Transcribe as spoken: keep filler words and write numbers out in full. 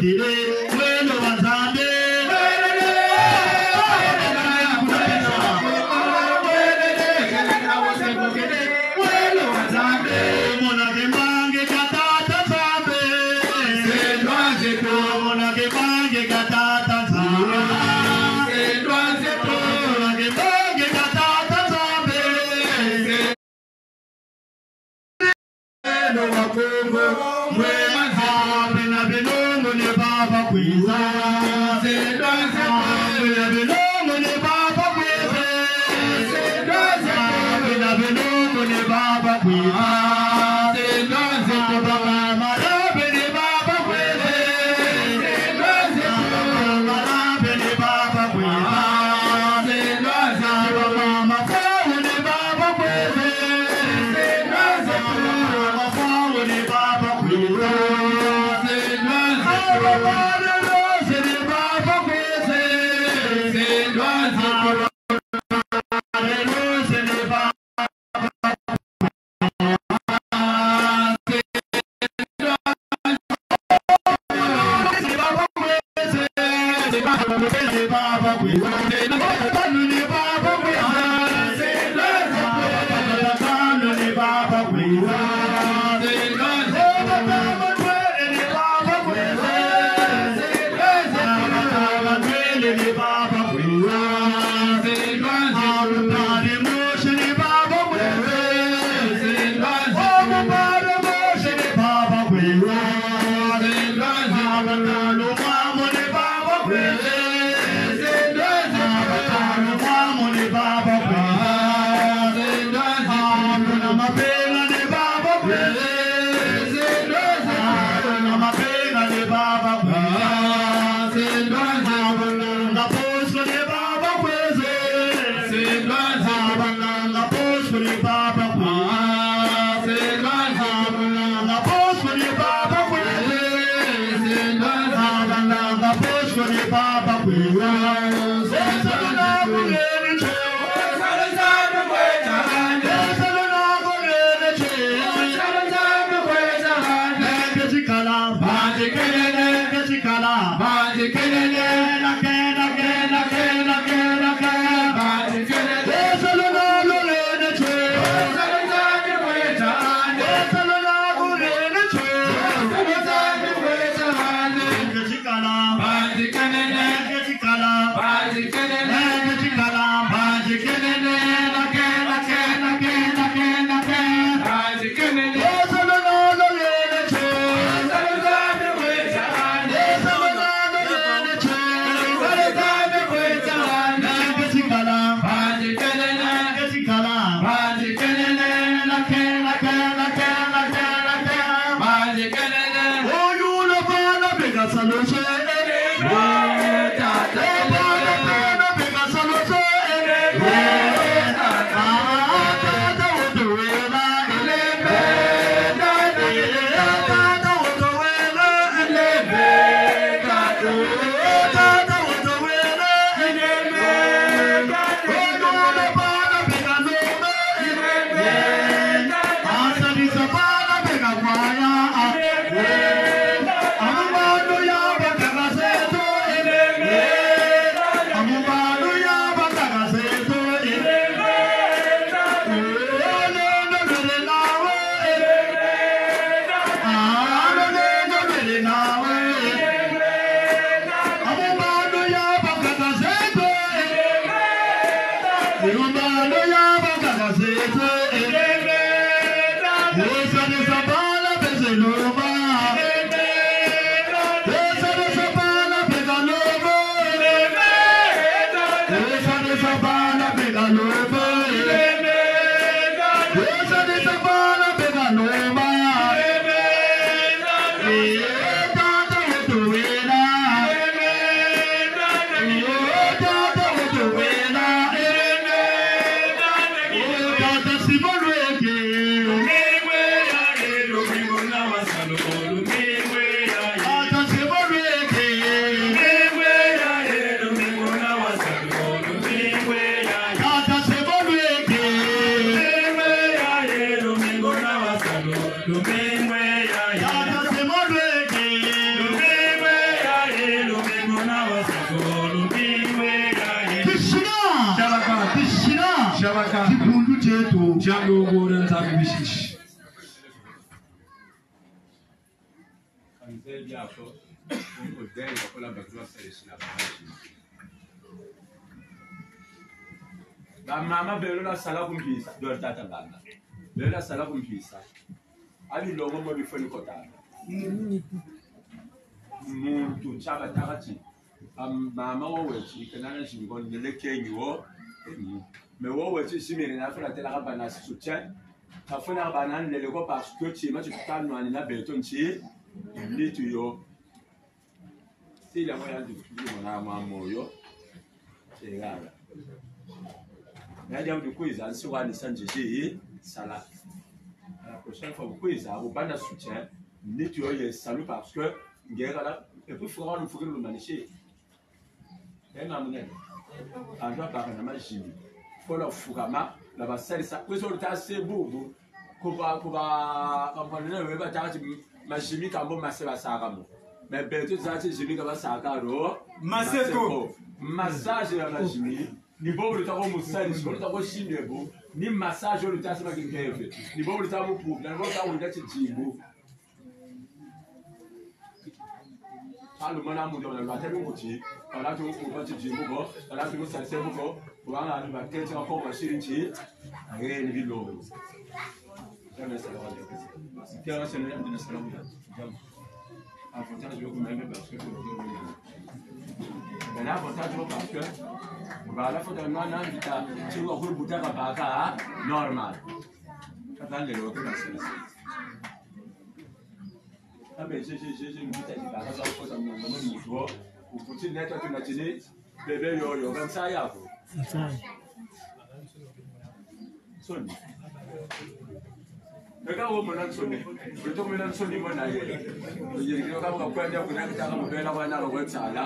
Mwelo wa Nzambi. Mona kimbangi kia Tata Nzambi. Mona kimbangi kia Tata Nzambi. Mona kimbangi kia Tata Nzambi. Beno Bakongo, mwe manzambe na beno mone baba kwiza. Mwe na beno mone baba kwiza. Mwe na beno mone baba kwiza. Bamama na beno baba kwiza. Bamama na beno baba kwiza. Bamama kwao ni baba kwiza. Kanze biako, odenga kola bato basalisi na bango. Bamama beno lasala ku mpisa, dole tata bana. Beno lasala ku mpisa. Abi longo mo bifoni kotanga. Muntu nchaba tagati. Bamama wo weti, kanana zingo nele kengi wo. Mais wo weti simiri na fula tela kabana soutien. Kafuna bana nlele ko parce que tima ti tutanwani na beto nti nitu yo. Sila mo yandi kutuli mwana mwa moyo. Egala. Na yandi kwiza, nsi wani sa nzezi sala. La prochaine fois kwiza, ubana soutien. Nitu yo ye salu parce que ngekala, et puis fukama lumfukiri lumanisi. Ema munene. Antu abaka na mazimi. Fola fukama, na basalisa. Kwiza luta se bubu. Kuba, kuba, kampanene we bataka ti mazimi kambo mase basaka mo. Mais beto za ti zimi ka basaka ro. Mase ko. Massage ya mazimi. Ni bobo luta ko musalisi, luta ko sinde bo. Ni massage luta se ma kinkeve. Ni bobo luta mu pu, na bobo luta wunda ti zimbu. Alu mana mu dona la telu kuti, kala tu ku ba ti zimbu ko, kala tu sa se bu ko, wanga ni ba tete ko ba siri nti, age ni bilongo. Jamais ça va. Tiens, c'est le de la salle. Avantage yo kuma mbe parce que. Mais là, avantage yo parce que, voilà, faut dans un an, vita, tu vois, vous le bouton va pas normal. Attends, le loto, là, c'est ça. Ah, mais j'ai, j'ai, j'ai, j'ai une bouteille qui va pas, faut dans mon, dans mon mouchoir. Ou pour tu nettoyer ton atelier, bébé, yo, yo, comme ça, y a. Nsoni. Eka wo mona nsoni. Uto mona nsoni mona ye. Uye kilo kama kwa kwenda kuna kitaka mbela kwa nalo kwa tsala.